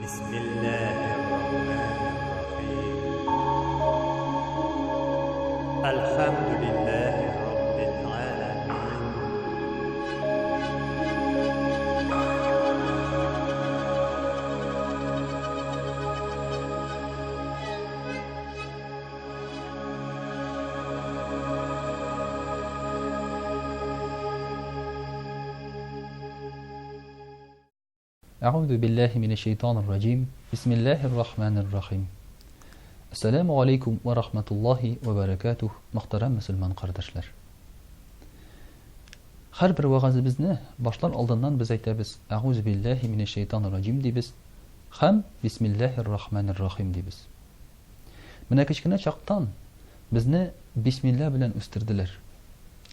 Бисмиллаһир-рахманир-рахим. Әлхәмдүлиллаһи раббил галәмин. Әгъузу биллаһи минәш-шәйтанир раҗим. Бисмиллаһир рахманир рахим. Әссәламү алейкум вә рахматуллаһи вә бәрәкәтүһ, мөхтәрәм мөселман кардәшләр. Һәрбер вәгазебезне башлар алдыннан без әйтәбез, Әгъузу биллаһи минәш-шәйтанир раҗим дибез һәм Бисмиллаһир рахманир рахим дибез. Менә кечкенә чактан безне бисмилла белән үстерделәр.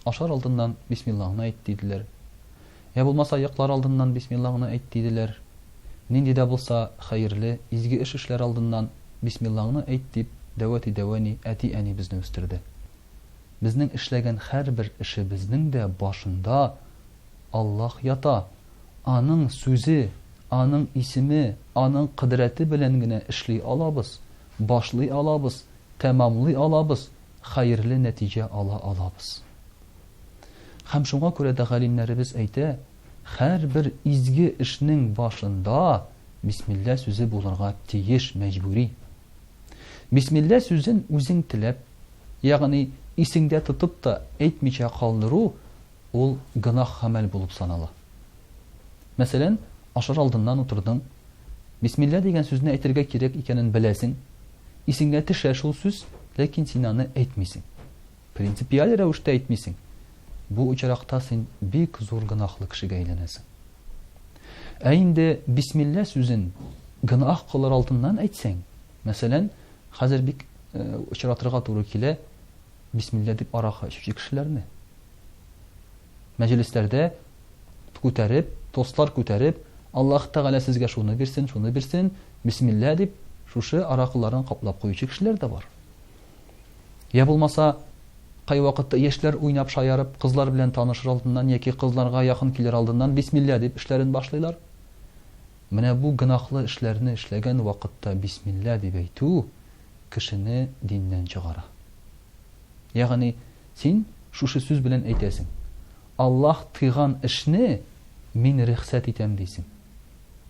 Ашар алдыннан бисмиллаңны әйт, диделәр. Я булмаса йоклар алдыннан бисмиллаңны әйт, диделәр. Нинди дә булса хәерле, изге эш эшләр алдыннан бисмиллаңны әйт, дип дәүәти-дәүәни әти-әни безне үстерде. Безнең эшләгән һәрбер эшебезнең дә башында Аллаһ ята, Аның сүзе, Аның исеме, Аның кодрәте белән генә эшли алабыз, башлый алабыз, тәмамлый алабыз, хәерле нәтиҗә ала алабыз. Һәм шуңа күрә дә галимнәребез әйтә, һәрбер изге эшнең башында бисмилла сүзе булырга тиеш, мәҗбүри. Бисмилла сүзен үзең теләп, ягъни исеңдә тотып та әйтмичә калдыру, ул гөнаһ гамәл булып санала. Мәсәлән, ашар алдыннан утырдың, Бисмилла дигән сүзне әйтергә кирәк икәнен беләсең, исеңә төшә шул сүз, ләкин син аны әйтмисең. Принципиаль рәвештә әйтмисең. Бу очракта син бик зур гөнаһлы кешегә әйләнәсең. Ә инде бисмилла сүзен гөнаһ кылыр алдыннан әйтсәң, мәсәлән, хәзер бик очратырга туры килә бисмилла дип аракы эчүче кешеләрне. Мәҗлесләрдә күтәреп, тостлар күтәреп, Аллаһ Тәгалә сезгә шуны бирсен, шуны бирсен, бисмилла дип, шушы аракыларын каплап куючы кешеләр дә бар. Я булмаса, кайвакытта яшьләр уйнап шаярып, кызлар белән танышыр алдыннан яки кызларга якын килер алдыннан бисмилла дип эшләрен башлыйлар. Менә бу гөнаһлы эшләрне эшләгән вакытта бисмилла дип әйтү кешене диннән чыгара. Ягъни, син шушы сүз белән әйтәсең, Аллаһ тыйган эшне мин рөхсәт итәм, дисең,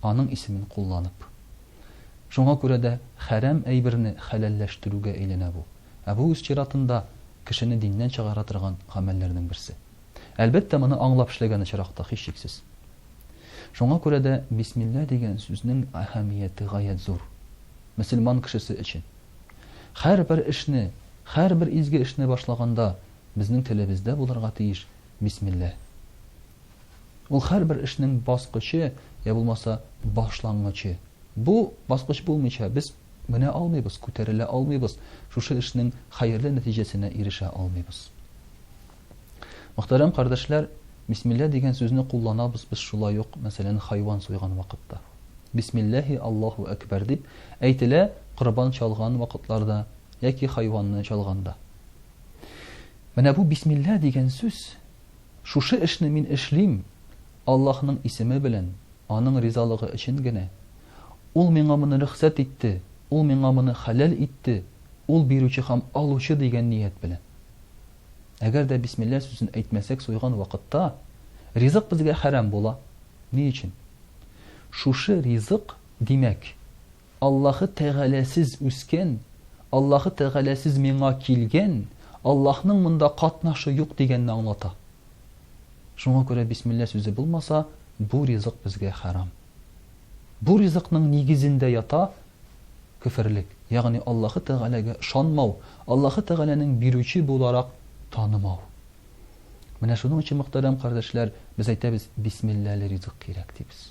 Аның исемен кулланып. Шуңа күрә дә хәрам әйберне хәләлләштерүгә әйләнә бу. Ә бу үз чиратында кешене диннән чыгара торган гамәлләрнең берсе. Әлбәттә, моны аңлап эшләгән очракта, һичшиксез. Шуңа күрә дә бисмилла дигән сүзнең әһәмияте гаять зур. Мөселман кешесе өчен. Һәрбер эшне, һәрбер изге эшне башлаганда безнең телебездә булырга тиеш бисмилла. Ул һәрбер эшнең баскычы, я булмаса башлангычы. Бу баскыч булмыйча без менә алмыйбыз, күтәрелә алмыйбыз, шушы эшнең хәерле нәтиҗәсенә ирешә алмыйбыз. Мөхтәрәм кардәшләр, бисмилла дигән сүзне кулланабыз без шулай ук, мәсәлән, хайван суйган вакытта. Бисмиллаһи Аллаһу әкбәр дип әйтелә корбан чалган вакытларда яки хайванны чалганда. Менә бу бисмилла дигән сүз, шушы эшне мин эшлим Аллаһның исеме белән, Аның ризалыгы өчен генә. Ул миңа моны рөхсәт итте, Ул миңа моны хәләл итте, Ул бирүче һәм алучы дигән ният белән. Әгәр дә бисмилла сүзен әйтмәсәк суйган вакытта, ризык безгә хәрам була. Ни өчен? Шушы ризык, димәк, Аллаһы Тәгаләсез үскән, Аллаһы Тәгаләсез миңа килгән, Аллаһның монда катнашы юк дигәнне аңлата. Шуңа күрә бисмилла сүзе булмаса, бу ризык безгә хәрам. Бу ризыкның нигезендә ята көферлек, ягъни Аллаһы Тәгаләгә ышанмау, Аллаһы Тәгаләнең бирүче буларак танымау. Менә шуның өчен, мөхтәрәм кардәшләр, без әйтәбез, бисмилләле ризык кирәк дибез.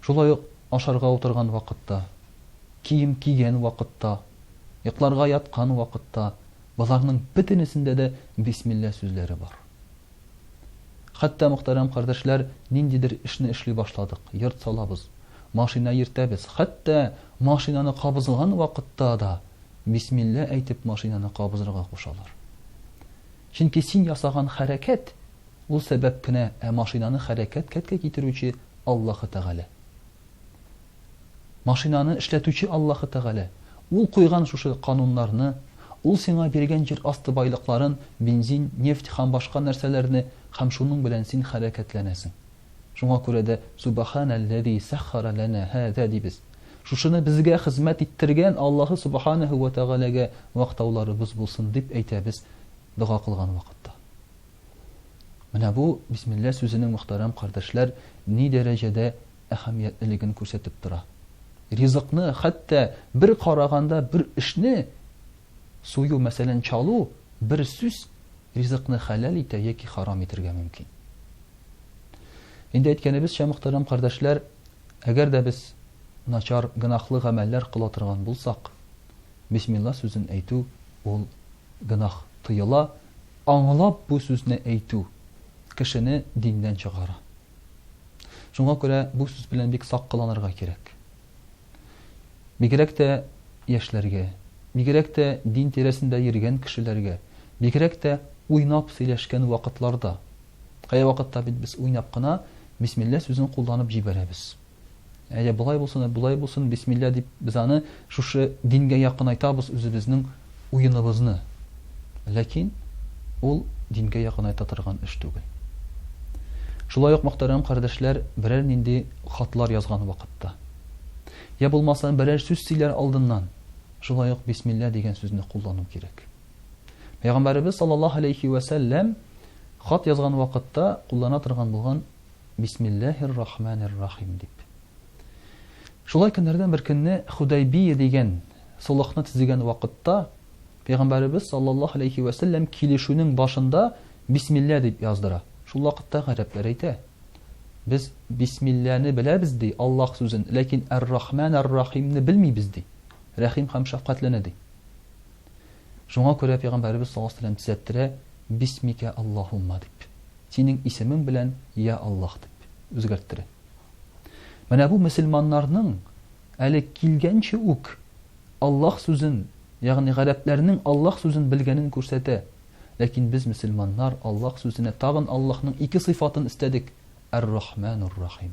Шулай ук ашарга утырган вакытта, кием кигән вакытта, йокларга яткан вакытта, боларның бөтенесендә дә бисмилла сүзләре бар. Хәтта, мөхтәрәм кардәшләр, ниндидер эшне эшли башладык, йорт салабыз, машина йөртәбез, хәтта машинаны кабызган вакытта да бисмилла әйтеп машинаны кабызырга кушалар. Чөнки син ясаган хәрәкәт, ул сәбәп кенә, ә машинаны хәрәкәткә китерүче Аллаһы Тәгалә. Машинаны эшләтүче Аллаһы Тәгалә. Ул куйган шушы кануннарны, Ул сиңа биргән җир асты байлыкларын, бензин, нефть һәм башка нәрсәләрне һәм шуның белән син хәрәкәтләнәсең. Шуңа күрә дә Сүбхәнәлләзи сәххәрә ләнә һәзә дибез. Шушыны безгә хезмәт иттергән Аллаһы Сүбхәнәһү вә Тәгаләгә мактауларыбыз булсын дип әйтәбез дога кылган вакытта. Менә бу бисмилла сүзенең, мөхтәрәм кардәшләр, ни дәрәҗәдә әһәмиятлелеген күрсәтеп тора. Ризыкны, хәтта бер караганда бер эшне сую, мәсәлән, чалу, бер сүз ризыкны хәләл итә яки харам итергә мөмкин. Инде әйткәнебезчә, мөхтәрәм кардәшләр, әгәр дә без начар, гөнаһлы гамәлләр кыла торган булсак, бисмилла сүзен әйтү ул гөнаһ тыела, аңлап бу сүзне әйтү кешене диннән чыгара. Шуңа күрә бу сүз белән бик сак кыланырга кирәк. Бигрәк тә яшьләргә, бигрәк тә дин тирәсендә йөргән кешеләргә, бигрәк тә уйнап сөйләшкән вакытларда. Кая вакытта бит без уйнап кына бисмилла сүзен кулланып җибәрәбез. Әйдә, болай булсын, болай булсын, бисмилла дип без аны шушы дингә якынайтабыз үзебезнең уеныбызны. Ләкин ул дингә якынайта торган эш түгел. Шулай ук, мөхтәрәм кардәшләр, берәр нинди хатлар язган вакытта, я булмаса берәр сүз сөйләр алдыннан, шулай ук бисмилла дигән сүзне куллану кирәк. Пәйгамбәребез саллаллаһу алейхи вә сәлләм хат язган вакытта куллана торган булган Бисмиллаһир рахманир рахим дип. Шулай көннәрдән бер көнне Худайбия дигән солыхны төзегән вакытта Пәйгамбәребез саллаллаһу алейхи вә сәлләм килешүнең башында Бисмилла дип яздыра. Шул вакытта гарәпләр әйтә, Без Бисмилланы беләбез, ди, Аллаһ сүзен, ләкин Әр-Рахман Әр-Рахимны белмибез, ди. Рәхим һәм шәфкатьлене, ди. Шуңа күрә Пәйгамбәребез саллаллаһу алейһи вә сәлләм төзәттерә, Бисмикә Аллаһумма дип. Синең исемең белән, йа Аллаһ, дип үзгәрттерә. Менә бу мөселманнарның әле килгәнче үк Аллаһ сүзен, ягъни гарәпләрнең Аллаһ сүзен белгәнен күрсәтә. Ләкин без, мөселманнар, Аллаһ сүзенә тагын Аллаһның ике сыйфатын өстәдек, Әр-Рахманур-Рахим.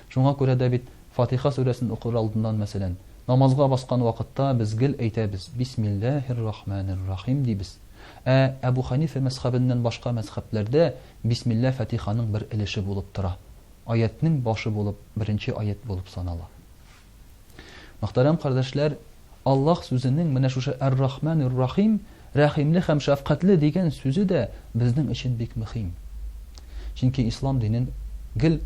Шуңа күрә дә бит Фатиха сүрәсен укыр алдыннан, мәсәлән, намазга баскан вакытта без гел әйтәбез, Бисмиллаһир-рахманир-рахим дибез. Ә Әбу Хәнифә мәзхәбеннән башка мәзхәбләрдә Бисмилла Фатиханың бер өлеше булып тора, аятьнең башы булып, беренче аять булып санала. Мөхтәрәм кардәшләр, Аллаһ сүзенең менә шушы Әр-Рахманир-Рахим, Рәхимле һәм Шәфкатьле дигән сүзе дә безнең өчен бик мөһим. Чөнки ислам динен гел,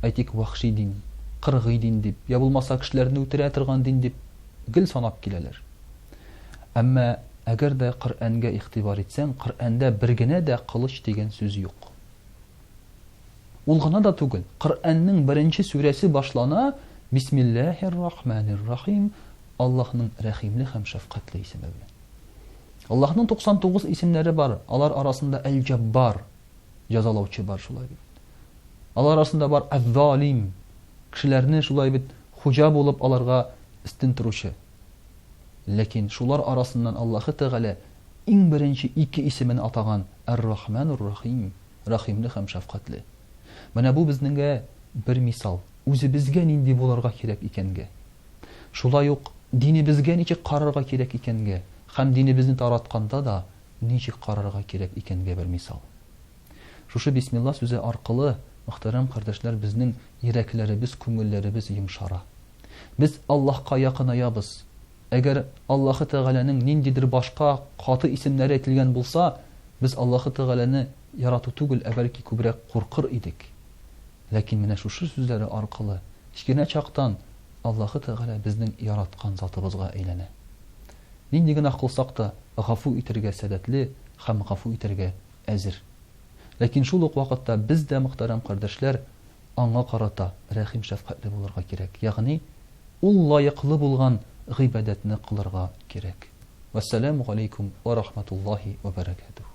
әйтик, вәхши дин, кыргый дин дип, я булмаса кешеләрне үтерә торган дин дип гел санап киләләр. Әмма әгәр дә Коръәнгә игътибар итсәң, Коръәндә бер генә дә кылыч дигән сүз юк. Ул гына да түгел, Коръәннең беренче сүрәсе башлана Бисмиллаһир-рахманир-рахим, Аллаһның рәхимле һәм шәфкатьле исеме белән. Аллаһның 99 исемнәре бар, алар арасында Әл-Җаббар, җәзалаучы бар шулай бит. Алар арасында бар Әз-Залим, кешеләрне шулай бит хуҗа булып аларга өстен торучы. Ләкин шулар арасыннан Аллаһы Тәгалә иң беренче ике исемен атаган Әр-Рахманур-Рахим. Рәхимле һәм шәфкатьле. Менә бу безнеңгә бер мисал, үзебезгә нинди булырга кирәк икәнгә. Шулай ук динебезгә ничек карарга кирәк икәнгә һәм динебезне таратканда да ничек карарга кирәк икәнгә бер мисал. Шушы бисмилла сүзе аркылы, мөхтәрәм кардәшләр, безнең йөрәкләребез, күңелләребез йомшара. Без Аллаһка якынаябыз. Әгәр Аллаһы Тәгаләнең ниндидер башка каты исемнәре әйтелгән булса, без Аллаһы Тәгаләне ярату түгел, ә бәлки күбрәк куркыр идек. Ләкин менә шушы сүзләре аркылы, кечкенә чактан Аллаһы Тәгалә безнең яраткан затыбызга әйләнә. Нинди гөнаһ кылсак та, гафу итәргә сәләтле һәм гафу итәргә әзер. Ләкин шул ук вакытта без дә, мөхтәрәм кардәшләр, аңа карата рәхим-шәфкатьле булырга кирәк, ягъни ул лаеклы булган гыйбадәтне кылырга кирәк. Вәссәламү галәйкүм вә рахматуллаһи вә бәрәкәтүһ.